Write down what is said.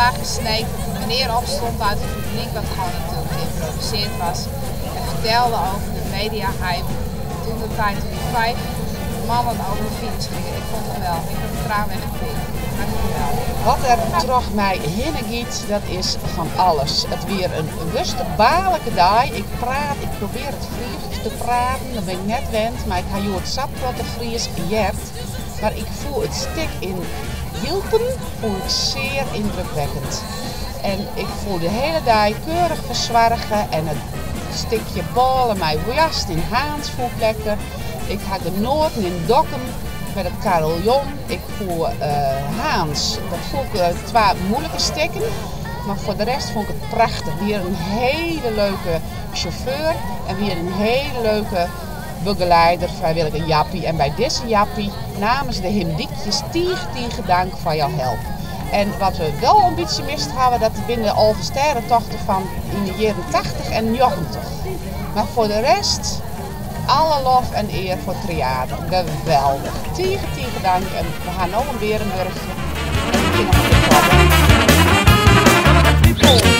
vandaag in Sneek dat die meneer opstond uit het publiek, wat gewoon natuurlijk geïmproviseerd was. En vertelde over de media hype toen de tijd toen die vijf mannen over de finish gingen. Ik vond het geweldig. Ik heb een traan weggepikt. Dankjewel. Wat der troch my hinne giet, dat is fan alles. It wie in wonderbaarlike dei. Ik praat, ik probearje it Frysk te praten, dat bin ik net wend, mar ik ha hjoed sa'n protte Frysk heard. Mar ik fûn it stik yn Hylpen fûn ik zeer indrukwekkend. En ik fûn de hiele dei keurich fersoarge en it stikje bôle mei woarst yn Harns fûn ik lekker. Ik ha genoaten yn Dokkum by it kariljon. Ik fûn Harns, dat fûn ik twa muoilike stikken. Mar foar de rest fûn ik it prachtich. Wie in hiele leuke sjauffeur en wie in hiele leuke begeleider, frijwillige Jappie. En by dizze Jappie namens de Himdykjes tige, tige dank foar jo help. En wat we wol in bytsje mist hawwe, dat binne de Alvestêdetochten fan yn de jierren 80 en 90. Mar foar de rest, alle lof en ear foar Tryater. Geweldich. Tige, tige dank. En we ha no in bearenburchje. En ik kin noch in kear klappe.